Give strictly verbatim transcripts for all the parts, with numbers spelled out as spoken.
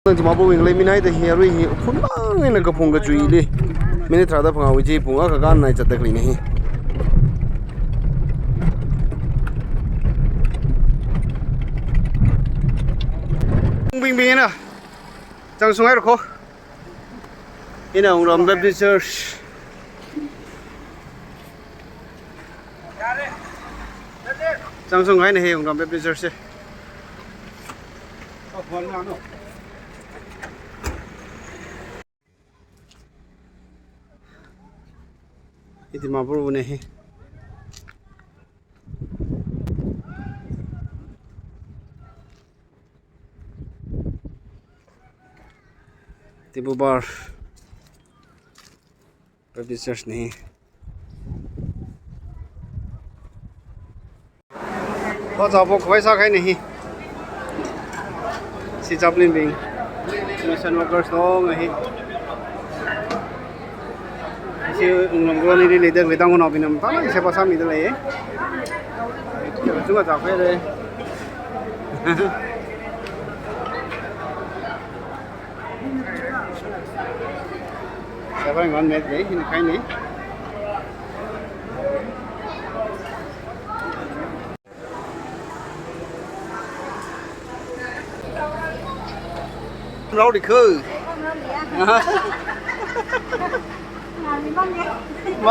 Nang Dimapur wui ngalei minaida hi, arui hi uphun mang eina kaphung kachuili minute tharāda phangāwui chi pung akha kānna zatda khaleina hi. Bingbing eina zangsung haira kho. Hina Wungram Baptist Church. Zangsung haina hi Wungram Baptist Church se. Hi Dimapur wuna hi. Diphupar Baptist Church na hi. Ho chapok khavai sākahaina hi. Ishi chaplain bing, mission workers longa hi. Ishi Wungram colony li leida khalei Tangkhulnaobingna mathālāk eina seba sāmida lei. Chungkha chākhuira. Seven one minute lei, hina kahaina. Rau di khu. Ma. Ah.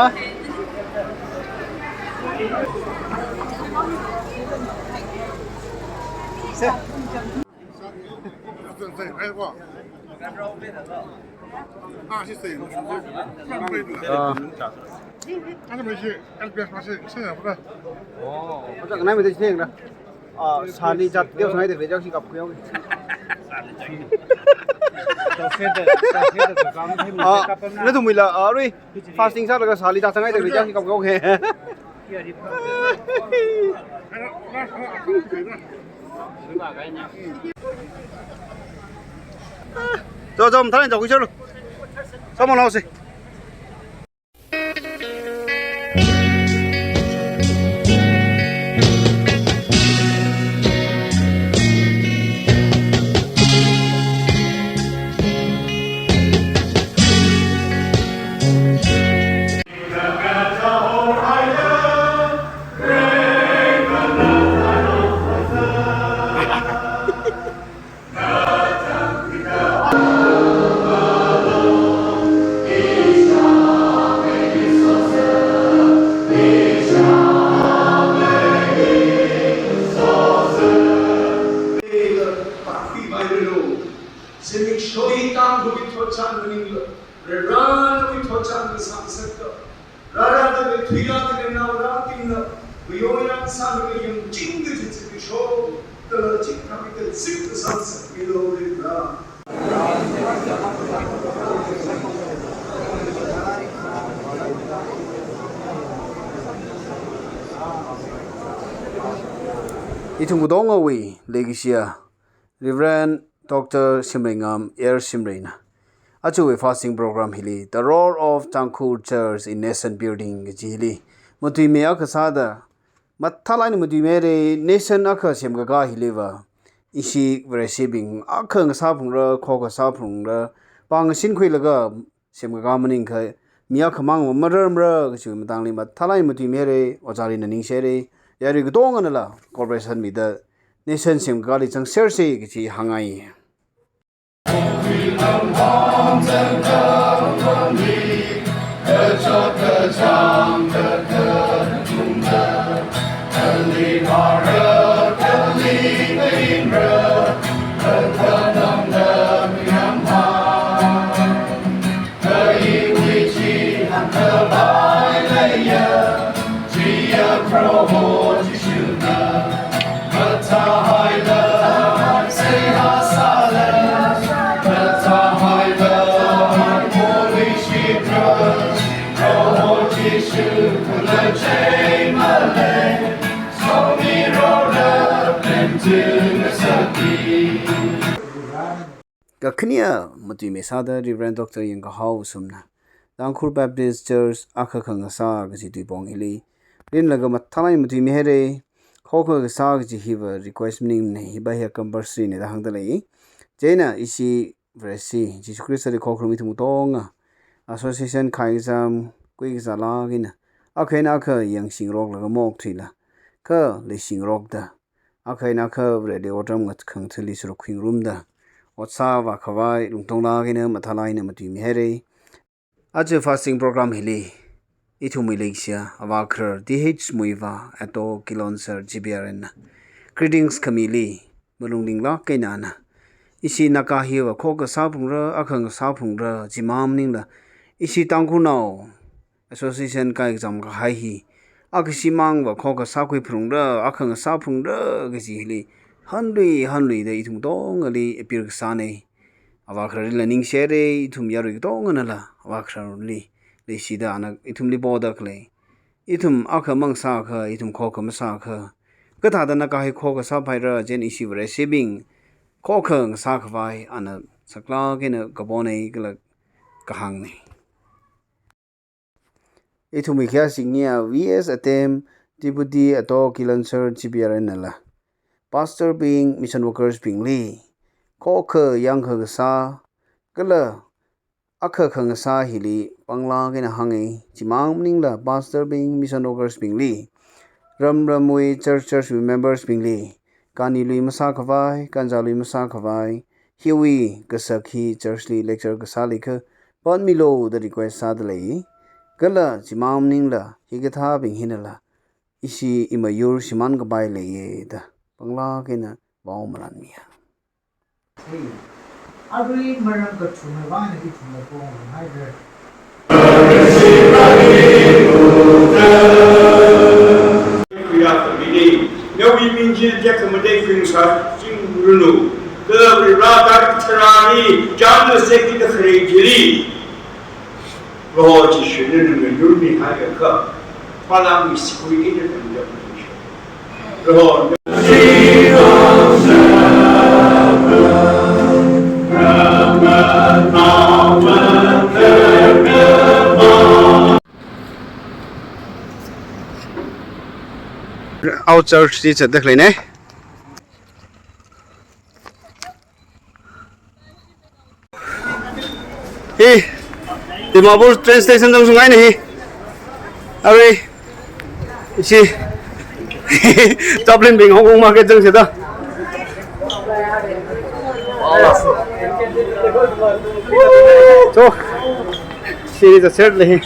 Aja kanai mede chitheng ra. Ah, sāli jat deo sangai de veja si kap kuyong. Ah, nathumwuila, ah, arui fasting sālaga sāli jat sangai de veja si kap kuyong he. Cho, cho, mathālāk eina cho, khuisharlu. Sāmānhaosa. Zimiksho hi Tangkhulwui thotchan maningla, Varewui thotchan kasā ngasakta. Rārada le thuida le naorabingna, mayoyang sāda le yangching kaji zimiksho, kala ching kami kazip kasā ngasakmilu Vare. Ithum katongawui leikashiya Reverend Doctor Shimreingam R Shimreina ajawui fasting program hili, The Role of Tangkhul Church in Nation Building kaji hili matuimei akha sāda, mathālāk eina matuimeira, nation akha semkakā hiliva ishi Vareshibing akha ngasāphalungra, khokha sāphalungra, pāngashit khuilaga semkakā maningakha mi akhamang mararmara kajiwui matangli mathālāk eina matuimeira, ojāli ningshihaira, yarui katonganala cooperation mida nation semkakāli zangsersa kaji hāngngai. Kakhane matuimei sāda Reverend Doctor Yangkahao Sumna Tangkhul Baptist Church akha khangasā kaji tuipong hili rinlaga mathālāk eina matuimeihaira, khokha kasā kaji hiva request maningmana, hiva hi compulsory na da hāngda lei. Chieina ishi Vareshi Jesu Christ li khokharum ithum katonga association kahai exam khuikazā lāk eina akha eina akha yangshingaroklaga maokthuila, kha leishingarokta, akha eina akha Vareli otram ngatkhang thili sāra khuingarumda, ot sāvā khavai lungtonglāk eina mathālāk eina matuimihaira. Aja fasting program hili ithumwui leishiya avākharar T H Muivah, Ato Kilonser G B R N na greetings khamili, malung linglāk eina ana ishi Naga hiva khokha sāphalungra, akha ngasāphalungra, chimang maningla ishi Tangkhulnao association kahai exam kahai hi akha shimangva khokha sākhuiphalungra, akha ngasāphalungra kaji hili hanlui hanluida ithum katongali appeal kasāna. Avākhararlila ningshihaira, ithum yarui katonganala avākhararli leishida ana ithumli poda khalei. Ithum akha mangasāakha, ithum khokha masāakha, kathāda Naga hi khokha sāpaira, chieina ishi Vareshibing khokha ngasā khavai ana saklāk eina kapona kala kahāngna. Ithumwui khayā singya V S Atem, Deputy Ato Kilonser G B R N nala pastor bing, mission workers bingli khokha yangkha kasā kala akha khangasā hili panglāk eina hānga. Chimang maningla pastor bing, mission workers bingli, ram ramwui church, church wui members bingli, kani lui masā khavai, kanzā lui masā khavai, hiwui kasak hi church li lecture kasā leiakha pānmilu da request sāda lei. Kala chimang maningla hikathābing hinala ishi imayur shimān kapai leiya da panglāk eina vaomalanmiya. Hey, arui maram kathumwui vang ithumla ponghaira. Khuiya khamili, nawui ming china tekhamatei khuingasakchingranu. Kala Varivara tharāli, chānjam sāki da kharei chili, Proho Jishuna nana yurmihaiakha, pālāngmi sikhui eina tangda. Proho. Our church teacher, dekhleine. Hi, Dimapur train station zangshungaina hi. Arui, ishi chaplain bing Hong Kong market zangshida. So, ishi zatserde hi.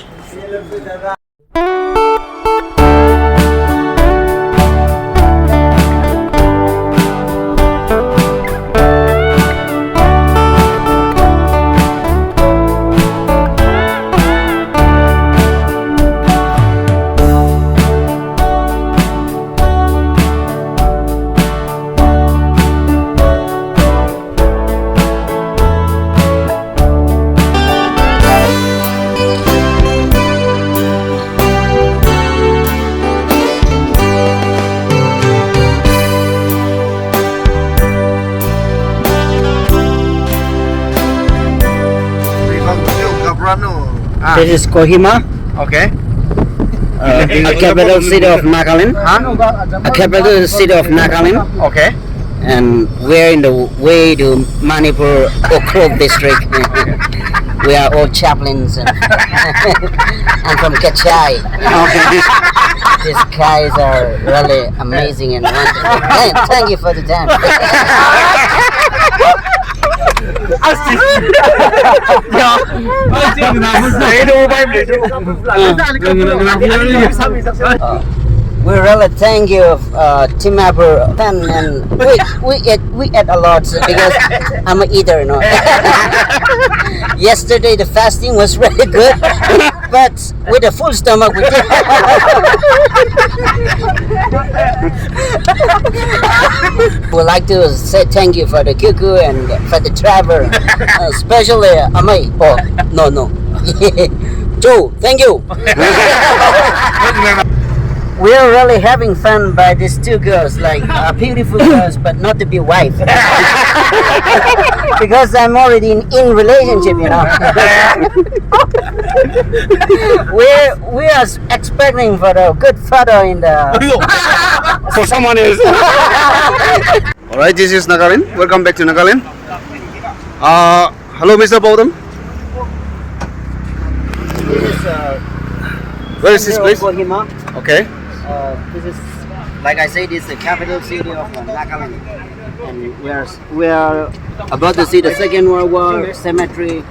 Ah. This is Kohima. Okay. Uh, a capital city of Nagaland. Huh? A capital city of Nagaland. Okay. And we're in the way to Manipur, Ukhrul district. We are all chaplains and I'm from Kachai. Okay. These guys are really amazing and wonderful. Thank, thank you for the time. Uh, we really thank you, uh, Dimapur, and, and we, we ate, we ate a lot because I'm a eater, you know. Yesterday the fasting was really good, but with a full stomach, we did. We'd like to say thank you for the kuku and for the driver, uh, especially Amai. Oh, no, no. Joe, thank you. We're really having fun by these two girls, like, uh, beautiful girls, but not to be wife. Because I'm already in, in relationship, you know. We're, we are expecting for a good photo in the for someone else. Alright, this is Nagaland. Welcome back to Nagaland. Uh, hello, Mister Paudam. This is, uh, Where is this center of place? Kohima. Okay. Uh, this is, like I said, it's the capital city of, uh, Nagaland. And we are, we are about to see the Second World War cemetery,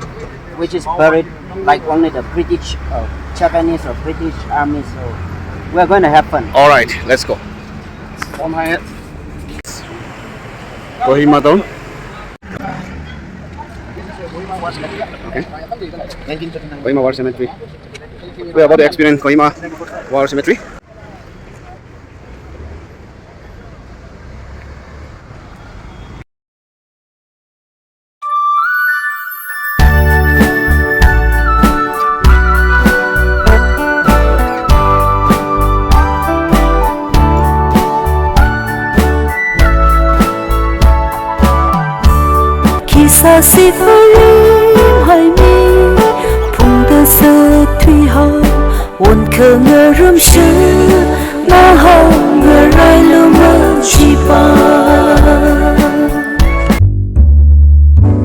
which is buried like only the British, uh, Japanese or British army. So we are going to have fun. All right, let's go. Kohima town. Okay. Kohima War Cemetery. We are about to experience Kohima War Cemetery. Khisā siphalim haimi, phungda sāthui hao, won khangarumshu, nahao ngarai luma chipa.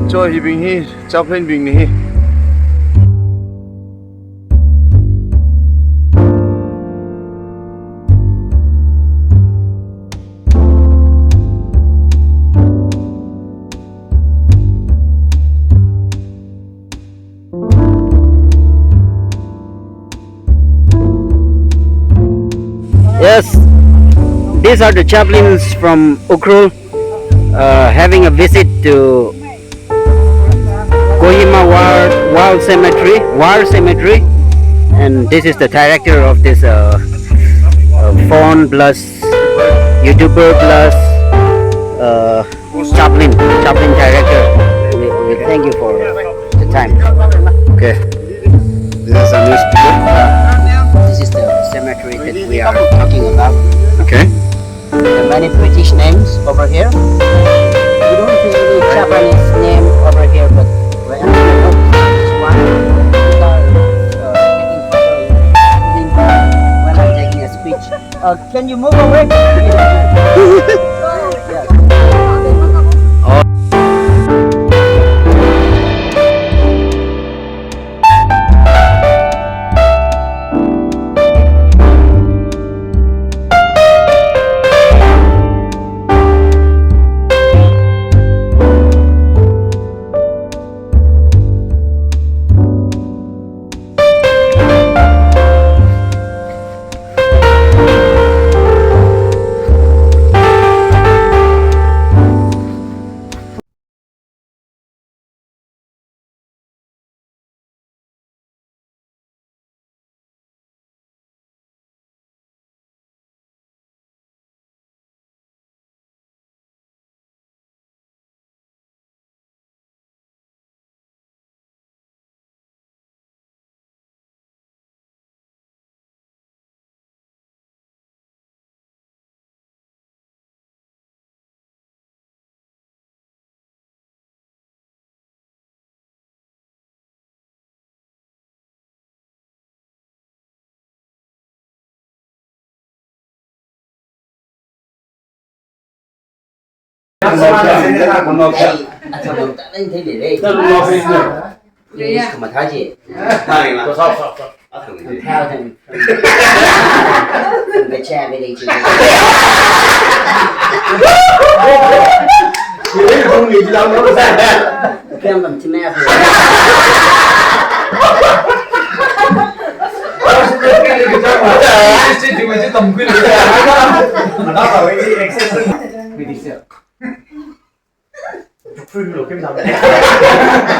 Cho hibing hi, chaplain bing ni hi. Yes, these are the chaplains from Ukhrul, uh, having a visit to Kohima War, War Cemetery, War Cemetery, and this is the director of this, uh, uh, phone plus YouTuber plus, uh, chaplain, chaplain director. We, we thank you for the time. Okay. This is a newspaper. This is the cemetery that we are talking about. Okay. There are many British names over here. We don't see any Japanese name over here, but we actually noticed this one. People are, uh, taking photo, including when I'm taking a speech. Uh, can you move away? Yeah.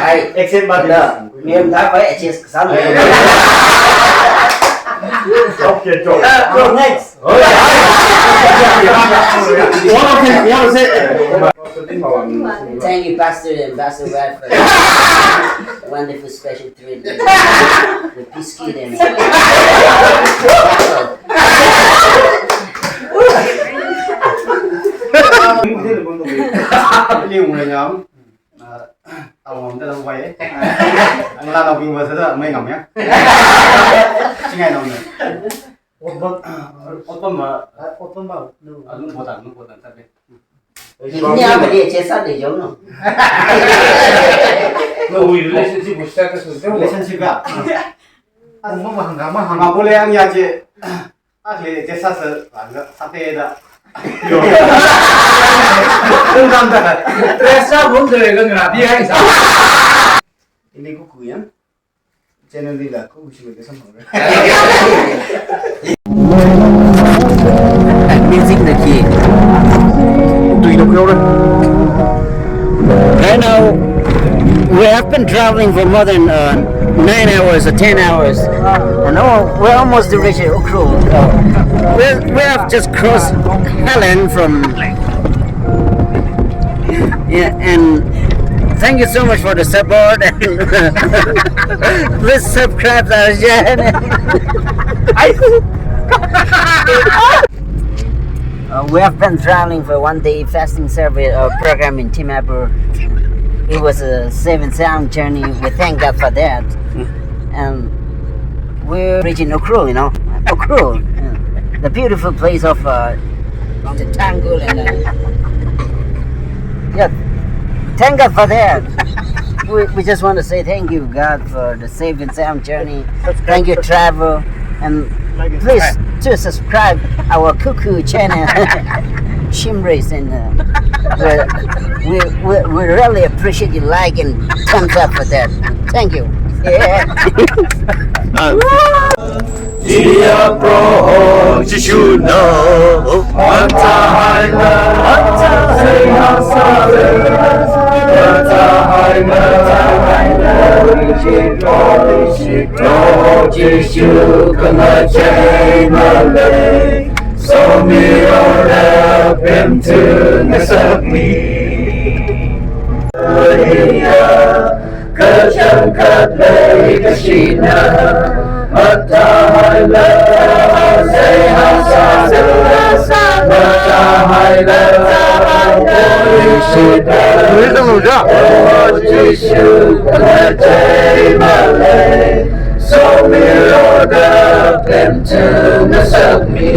Ai, accent ba da, mem da koi accent kasam. Okay, so, so next. One of them, one of them. Thank you, Pastor and Pastor Wife, for wonderful special treatment. The biscuit and Awam da lang wai. Ang la nao bing ba sa da mai ngam ya. Chingai nao na. Open, open ba, open ba. Anu botan, anu botan sa de. Ni apa dia cesat deh jauh no. No, we relationship with status is jauh. Relationship ya. Ang mama hangga ma hang. Mabule ang ya je. Akle cesat se, ang sate da. Yo. Tungkam da. Teresa bom deh kan na dia isa. Ini kuku ya. Channel ni la, ko uchi ko sam hore. Music na ki. Tui lo ko. Right now, we have been traveling for more than uh, nine hours or ten hours, and oh, we're almost to reach Ukhrul. Uh, we we have just crossed Helen from Yeah, and thank you so much for the support. And please subscribe our channel. Uh, we have been traveling for one day fasting service uh, program in Dimapur. It was a seven hour journey. We thank God for that. And we're reaching Ukhrul, you know, Ukhrul, yeah. The beautiful place of uh, the Tangkhul and uh, yeah, thank God for that. We, we just want to say thank you, God, for the safe and sound journey. Thank you, travel, and please to subscribe our Kuku channel, Shimris, and uh, we, we, we, we really appreciate you like and thumbs up for that. Thank you. Yeah. Dia Proho Jishu na, matahaila, matahaila, matahaila, Proho Jishu kangachei malei, somirora pemthu ngasakmi. Kachangkhat leikashina, matahaila, seihā sāda, matahaila, orishita, Jishu kangachei malei, somirora pemthu ngasakmi.